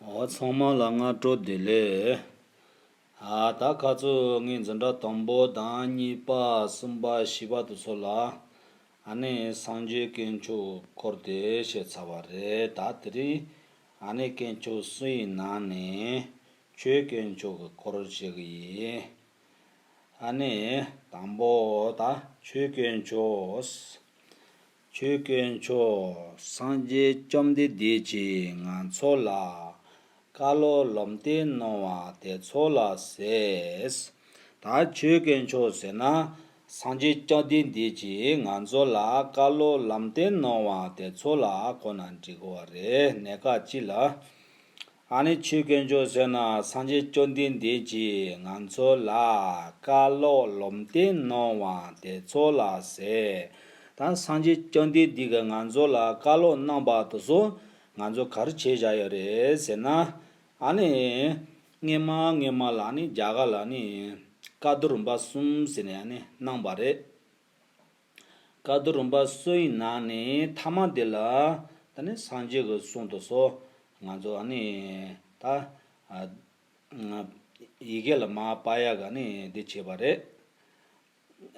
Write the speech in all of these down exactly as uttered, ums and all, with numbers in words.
འོ་ཚང་མ་ལ་སྔ་དྲོ་བདེ་ལེགས། ཨ་ད་ཁ་ཚུ་ངའི་འཛིན་གྲྭ་དང་པོ་དང་གཉིས་པ་གསུམ་པ་བཞི་པ་དེ་ཚོ་ལ་ཨ་ནི་སངས་རྒྱས་དཀོན་མཆོག་སྐོར་དེ་བཤད་ཚར་བ་རེད། ད་དེ་རིང་ཨ་ནི་དཀོན་མཆོག་གསུམ་ཡི་ནང་ནས་ཆོས་དཀོན་མཆོག་གི་སྐོར་བཤད་གི་ཡིན། ཨ་ནི་དང་པོ་ད་ཆོས་དཀོན་མཆོག་ཆོས་དཀོན་མཆོག་སངས་རྒྱས་བཅོམ་ལྡན་འདས་ཀྱིས་ང་ཚོ་ལ་བཀའ་སློབ་ལམ་སྟོན་གནང་བ་དེ་ཚོ་ལ་ཟེར། ད་ཆོས་དཀོན་མཆོག་ཟེར་ན་སངས་རྒྱས་བཅོམ་ལྡན་འདས་ཀྱིས་ང་ཚོ་ལ་བཀའ་སློབ་ལམ་སྟོན་གནང་བ་དེ་ཚོ་ལ་གོ་ན་འགྲིག་གི་བ་རེད། གནད་འགག་གཅིག་ལ། ཨ་ནི་ཆོས་དཀོན་མཆོག་ཟེར་ན་སངས་རྒྱས་བཅོམ་ལྡན་འདས་ཀྱིས་ང་ཚོ་ལ་བཀའ་སློབ་ལམ་སྟོན་གནང་བ་དེ་ཚོ་ལ་ཟེར། ད་སངས་རྒྱས་བཅོམ་ལྡན་འདས་ཀྱིས་ང་ཚོ་ལ་བཀའ་སློབ་གནང་བ་དེ་ཚོ་ང་ཚོ་ག་རེ་བྱས་བཞག་ཡོད་རེད་ཟེར་ན། ཨ་ནི་སྔོན་མ་སྔོན་མ་ལ་ནི་རྒྱ་གར་ལ་ནི་བཀའ་བསྡུ་རིམ་པ་གསུམ་ཟེར་ནས་ཨ་ནི་གནང་བ་རེད། བཀའ་བསྡུ་རིམ་པ་གསུམ་ཡི་ནང་ནས་ཐ་མ་དེ་ལ་ད་ནི་སངས་རྒྱས་ཀྱི་གསུང་དེ་ཚོ་ང་ཚོ་ཨ་ནི་ད་ཨ་ཡི་གེ་ལ་མར་ཕབ་ཡག་གི་ཨ་ནི་དེ་བྱས་པ་རེད།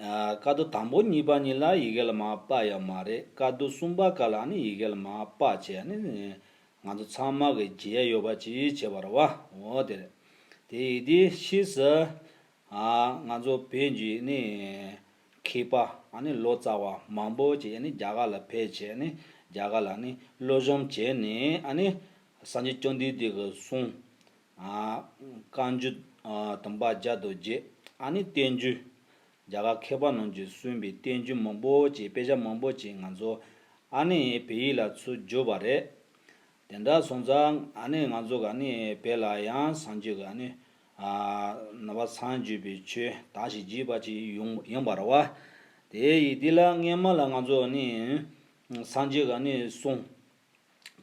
ཨ་བཀའ་བསྡུ་དང་པོ་གཉིས་པ་གཉིས་ལ་ཡི་གེ་ལ་མར་ཕབ་ཡག་མ་རེད། བཀའ་བསྡུ་གསུམ་པ་སྐབས་ལ་ཨ་ནི་ཡི་གེ་ལ་མར་ཕབ་བྱས་ཨ་ནི་ང་ཚོ་ཚང་མ་གི་མཇལ་ཡག་ཡོད་པ་ཅིག་བྱས་པ་རེད་བ། འོ་དེ་རེད། དེ་ཡི་དེ་ཕྱིས་སུ། ཨ་ང་ཚོ་བོད་ཀྱི་ནི་མཁས་པ་ཨ་ནི་ལོ་ཙཱ་བ་མང་པོ་ཅིག་ཨ་ནི་རྒྱ་གར་ལ་ཕེབས་བྱས་ནི་རྒྱ་གར་ལ་ནི་སློབ་སྦྱོང་བྱས་ནས་ཨ་ནི་སངས་རྒྱས་བཅོམ་ལྡན་འདས་ཀྱི་གསུང་ཨ་བཀའ་འགྱུར་ཨ་དུམ་པ་བརྒྱ་དང་བརྒྱད། ཨ་ནི་བསྟན་འགྱུར་རྒྱ་གར་མཁས་པ་རྣམས་ཀྱིས་གསུངས་པའི་བསྟན་འགྱུར་མང་པོ་ཅིག་དཔེ་ཆ་མང་པོ་ཅིག་ང་ཚོ་ཨ་ནི་བོད་ཡིག་ལ་ཚུར་བསྒྱུར་བ་རེད། དེ་འདྲ་སོང་ཙང་ཨ་ནི་ང་ཚོ་ག་ནི་བོད་ལ་ཡང་སངས་རྒྱས་ཀྱི་ཨ་ནི་ཨ་ནང་པ་སངས་རྒྱས་པའི་ཆོས་དར་ཞིང་རྒྱས་པ་ཅིག་ཡོང་ཡོང་བ་རེད་བ། དེ་ཡི་དེ་ལ་སྔོན་མ་ལ་ང་ཚོ་ཨ་ནི་སངས་རྒྱས་ཀྱི་ཨ་ནི་གསུང་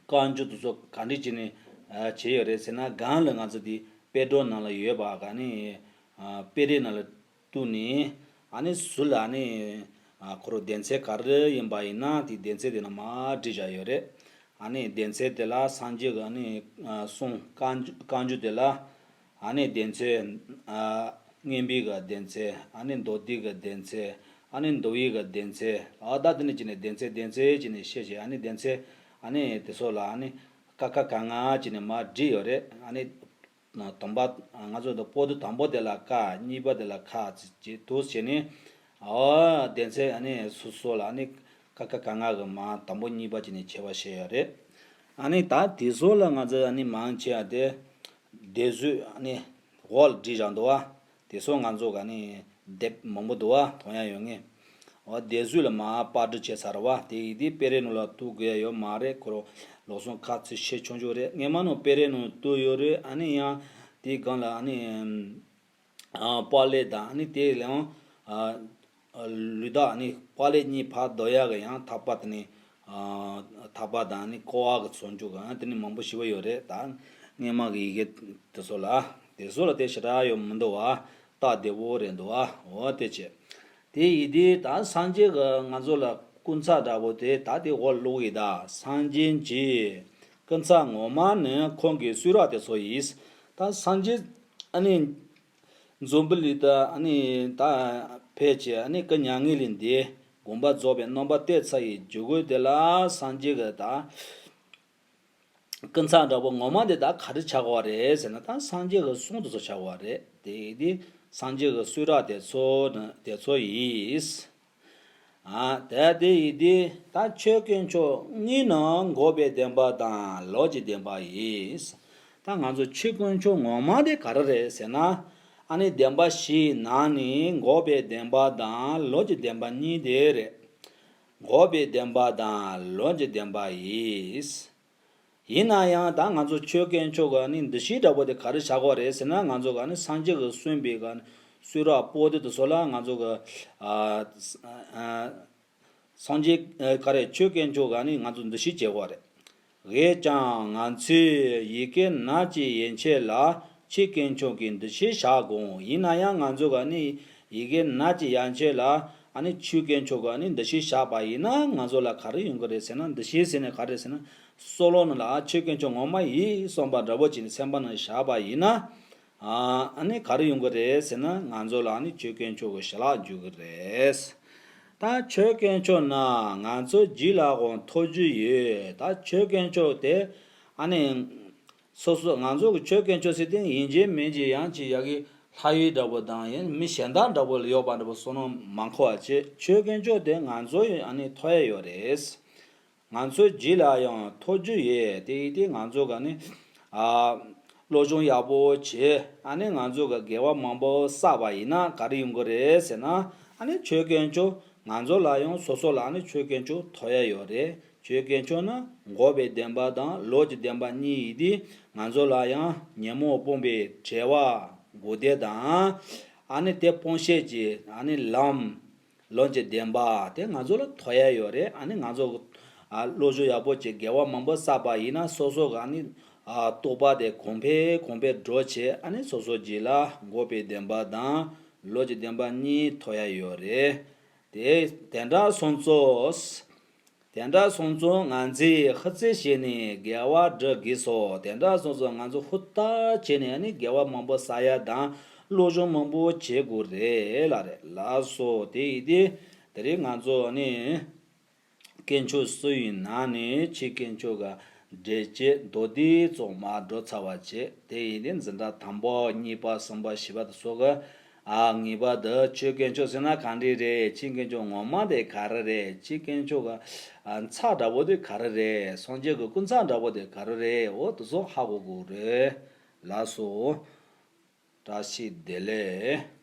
བཀའ་འགྱུར་དེ་ཚོ་ག་འདྲ་བྱས་ནས་ཨ་བྱས་ཡོད་རེད་ཟེར་ན། སྒང་ལ་ང་ཚོ་དེ་དཔེ་སྒྲོག་ནང་ལ་ཡོད་པ་ག་ནི་ཨ་དཔེ་རས་ནང་ལ་གཏུགས་ནས་ཨ་ནི་ཟུར་ལ་ཨ་ནི་ཨ་ཁོ་རང་སྡེ་ཚན་ག་རེ་ཡིན་པ་ཡིན་ན་དེ་སྡེ་ཚན་དེ་ནང་མར་བྲིས་བཞག་ཡོད་རེད། ཨ་ནི་སྡེ་ཚན་དེ་ལ་སངས་རྒྱས་ཀྱི་ཨ་ནི་ཨ་གསུང་བཀའ་འགྱུར་བཀའ་འགྱུར་དེ་ལ་ཨ་ནི་སྡེ་ཚན་ཨ་མངོན་པའི་གི་སྡེ་ཚན། ཨ་ནི་མདོ་སྡེ་གི་སྡེ་ཚན། ཨ་ནི་མདོ་དབུས་གི་སྡེ་ཚན། ཨ་ད་དེ་ནས་བྱས་ནས་སྡེ་ཚན་སྡེ་ཚན་བྱས་ནས་བཤད་བྱས། ཨ་ནི་སྡེ་ཚན་ཨ་ནི་དེ་ཚོ་ལ་ཨ་ནི་ཀ་ཁ་ག་ང་བྱས་ནས་མར་བྲིས་ཡོད་རེད། ཨ་ནི་དང་པ་ང་ཚོ་འདི་པོ་ཏི་དང་པོ་དེ་ལ་ཀ། གཉིས་པ་དེ་ལ་ཁ་ཅེས་དུ་བྱས་ནས། ཨོ་སྡེ་ཚན་ཨ་ནི་སོ་སོ་ལ་ཨ་ནི་ཀ་ཁ་ག་ང་གི་མར་དང་པོ་གཉིས་པ་བྱས་ནས་ཁྱད་པར་བཤད་ཡོད་རེད། ཨ་ནི་ད་དེ་ཚོ་ལ་ང་ཚོ་ཨ་ནི་མང་ཆེ་བ་དེ་སྡེ་བཟོས་ཨ་ནི་འོག་ལ་བྲིས་བཞག་འདུག་བ། དེ་ཚོ་ང་ཚོ་ག་ནི་དེབ་མང་པོ་འདུག་བ། མཐོང་ཡག་ཡོད་ངེས། འོ་སྡེ་བཟོས་ལ་མར་པར་སྐྲུན་བྱས་ཚར་བ། དེ་ཡི་དེ་དཔེ་རས་ནང་ལ་གཏུག་དགོས་ཡ་ཡོད་མ་རེད། ཁོ་རང་ལག་སོང་ཁ་ཚིག་ཤེས་ཆོག་ཆོག་རེད། སྔོན་མ་ནང་དཔེ་རས་ནང་གཏུག་ཡོད་རེད། ཨ་ནི་ཡང་དེའི་སྒང་ལ་ཨ་ནི་ཨ་པཱ་ལེ་དང་ཨ་ནི་དེ་ལ་ཡང་ཨ་ལུས་དག་ཨ་ནི་པཱ་ལེ་གཉིས་ཕར་བསྡུ་ཡག་གི་ཡང་ཐག་པ་དེ་ནི་ཨ་ཐག་པ་དང་ཨ་ནི་ཀོ་བ་གི་ཚོན་ཆུ་གི་ཨ་དེ་ནི་མང་པོ་ཞེ་པོ་ཡོད་རེད། ད་སྔོན་མ་གི་ཡི་གེ་དེ་ཚོ་ལ་དེ་ཚོ་ལ་དེ་ཞེ་དྲག་ཡོད་མི་འདུག་བ། སྟབས་བདེ་པོ་རེད་འདུག་བ། འོ་དེ་བྱས། དེ་ཡི་དེ་ད་སངས་རྒྱས་ཀྱི་ང་ཚོ་ལ་སྐུ་མཚམས་འདྲ་པོ་དེ་ད་དེ་འོག་ལ་ཀློག་གི་ད། སངས་རྒྱས་ཀྱི་སྐུ་མཚམས་ངོ་མ་ནི་ཁོང་གི་གསུང་རབ་དེ་ཚོ་ཡིན། ད་སངས་རྒྱས་ཨ་ནི་འཛམ་བུ་གླིང་ད་ཨ་ནི་ད་ཕལ་ཆེར་ཨ་ནི་སྐུ་མྱ་ངན་ལས་འདས་དགོངས་པ་རྫོགས་པའི་རྣམ་པ་བསྟན་ཚར་ཡི་རྒྱུ་དགོས་དེ་ལ་སངས་རྒྱས་ཀྱི་ད་སྐུ་མཚམས་འདྲ་པོ་ངོ་མ་དེ་ད་ག་རེ་ཆགས་ཀྱི་ཡོད་རེད་ཟེར་ན། ད་སངས་རྒྱས་ཀྱི་གསུང་དེ་ཚོ་ཆགས་ཀྱི་ཡོད་རེད། དེ་ཡི་དེ་སངས་རྒྱས་ཀྱི་གསུང་རབ་དེ་ཚོ་ནི་དེ་ཚོ་ཡིན། ཨ་དེ་དེ་ཡི་དེ་ད་ཆོས་དཀོན་མཆོག་གཉིས་ནི་འགོག་པའི་བདེན་པ་དང་ལོག་པའི་བདེན་པ་ཡིན། ད་ང་ཚོ་ཆོས་དཀོན་མཆོག་ངོ་མ་དེ་ག་རེ་རེད་ཟེར་ན། ཨ་ནི་བདེན་པ་བཞིའི་ནང་ནས་འགོག་པའི་བདེན་པ་དང་ལོག་པའི་བདེན་པ་གཉིས་དེ་རེད། འགོག་པའི་བདེན་པ་དང་ལོག་པའི་བདེན་པ་ཡིན། ཡིན་ན་ཡང་ད་ང་ཚོ་ཆོས་དཀོན་མཆོག་གི་ནི་འདུ་ཤེས་འདྲ་པོ་དེ་ག་རེ་བཞག་གི་ཡོད་རེད་ཟེར་ན། ང་ཚོ་ག་ནི་སངས་རྒྱས་ཀྱིས་གསུངས་པའི་ག་ནི་གསུང་རབ་པོ་ཏི་དེ་ཚོ་ལ་ང་ཚོ་གི་ཨ་ཨ་སངས་རྒྱས་ཨ་ག་རེ་ཆོས་དཀོན་མཆོག་ག་ནི་ང་ཚོ་འདུ་ཤེས་བྱེད་དགོས་རེད། འོན་ཀྱང་ང་ཚོས་ཡི་གེ་ནག་གི་ཡན་ཆད་ལ་ཆོས་དཀོན་མཆོག་གི་འདུ་ཤེས་བཞག་དགོས། ཡིན་ན་ཡང་ང་ཚོ་ག་ནི་ཡི་གེ་ནག་གི་ཡན་ཆད་ལ་ཨ་ནི་ཆོས་དཀོན་མཆོག་ག་ནི་འདུ་ཤེས་བཞག་པ་ཡིན་ན་ང་ཚོ་ལ་ག་རེ་ཡོང་གི་རེད་ཟེར་ན། འདུ་ཤེས་ཟེར་ནས་ག་རེ་ཟེར་ན། སོ་ལོ་ནི་ལ་ཆོས་དཀོན་མཆོག་ངོ་མ་ཡིན་བསམ་པ་འདྲ་པོ་བྱས་ནས་སེམས་པ་ནང་བཞག་པ་ཡིན་ན། ཨ་ནི་ག་རེ་ཡོང་གི་རེད་ཟེར་ན། ང་ཚོ་ལ་ནི་ཆོས་དཀོན་མཆོག་གི་ཞལ་ལག་འཇུག་གི་རེད། ད་ཆོས་དཀོན་མཆོག་ན་ང་ཚོ་རྒྱུད་ལ་ཡང་ཐོབ་རྒྱུ་ཡོད། ད་ཆོས་དཀོན་མཆོག་དེ་ཨ་ནི་སོ་སོ་ང་ཚོ་གི་ཆོས་དཀོན་མཆོག་ཟེར་དེ་ཡིན་གཅིག་མིན་གཅིག་ཡང་གཅིག་ཡ་གི་ལྷ་ཡུལ་འདྲ་པོ་དང་ཡང་མི་གཞན་དག་འདྲ་པོ་ལ་ཡོད་པ་འདྲ་པོ་བསམ་བློ་མ་འཁོར་བ་བྱེད། ཆོས་དཀོན་མཆོག་དེ་ང་ཚོ་ཡང་ཨ་ནི་ཐོབ་ཡ་ཡོད་རེད། ང་ཚོའི་རྒྱུད་ལ་ཡང་ཐོབ་རྒྱུ་ཡོད། དེ་ཡིན་དུས་ང་ཚོ་ག་ནི་ཨ་བློ་སྦྱོང་ཡག་པོ་བྱེད། ཨ་ནི་ང་ཚོ་ག་དགེ་བ་མང་པོ་བསགས་པ་ཡིན་ན་ག་རེ་ཡོང་གི་རེད་ཟེར་ན། ཨ་ནི་ཆོས་དཀོན་མཆོག་ང་ཚོ་ལ་ཡང་སོ་སོ་ལ་ནི་ཆོས་དཀོན་མཆོག་ཐོབ་ཡ་ཡོད་རེད། ཆོས་དཀོན་མཆོག་ནི་འགོག་པའི་བདེན་པ་དང་ལོག་གི་བདེན་པ་གཉིས་ཡིན་དུས། ང་ཚོ་ལ་ཡང་ཉོན་མོངས་སྤངས་པའི་བྲལ་བ་དགོས་དེ་དང་། ཨ་ནི་དེ་སྤོང་བྱེད་ཀྱི་ཨ་ནི་ལམ། ལམ་གྱི་བདེན་པ་དེ་ང་ཚོ་ལ་ཐོབ་ཡ་ཡོད་རེད། ཨ་ནི་ང་ཚོ་ཨ་བློ་སྦྱོང་ཡག་པོ་བྱེད། དགེ་བ་མང་པོ་བསགས་པ་ཡིན་ན་སོ་སོ་ག་ནི་ཨ་རྟོགས་པ་དེ་གོང་འཕེལ་གོང་འཕེལ་འགྲོ་བྱེད། ཨ་ནི་སོ་སོ་རྒྱུད་ལ་འགོག་པའི་བདེན་པ་དང་ལམ་གྱི་བདེན་པ་གཉིས་ཐོབ་ཡ་ཡོད་རེད། དེ་དེ་འདྲ་སོང་ཙང་། དེ་འདྲ་སོང་ཙང་ང་ཚོས་ཧུར་བརྩོན་བྱས་ནས་དགེ་བ་སྒྲུབ་དགོས་སོ། དེ་འདྲ་སོང་ཙང་ང་ཚོ་ཧུར་ཐག་བྱས་ནས་ཨ་ནི་དགེ་བ་མང་པོ་བསགས་ཡ་དང་བློ་སྦྱོང་མང་པོ་བྱེད་དགོས་རེད་ལ་རེད། ལགས་སོ། དེ་ཡིན་དུས་དེ་རིང་ང་ཚོ་ཨ་ནི་དཀོན་མཆོག་གསུམ་ཡི་ནང་ནས་ཆོས་དཀོན་མཆོག་ག་འགྲེལ་བྱེད་མདོ་སྡེ་ཙམ་མར་འགྲོ་ཚར་བ་བྱས། དེ་ཡིན་དུས་འཛིན་གྲྭ་དང་པོ་གཉིས་པ་གསུམ་པ་བཞི་པ་དེ་ཚོ་ག་ཨ་ངེས་པར་དུ་ཆོས་དཀོན་མཆོག་ཟེར་ན་གང་འདྲ་རེད། ཆོས་དཀོན་མཆོག་ངོ་མ་དེ་ག་རེ་རེད། ཆོས་དཀོན་མཆོག་གི་ཨ་ཚབ་འདྲ་པོ་དེ་ག་རེ་རེད། སངས་རྒྱས་ཀྱི་སྐུ་ཚབ་འདྲ་པོ་དེ་ག་རེ་རེད། འོ་དེ་ཚོ་ཧ་གོ་དགོས་རེད། ལགས་སོ། བཀྲ་ཤིས་བདེ་ལེགས།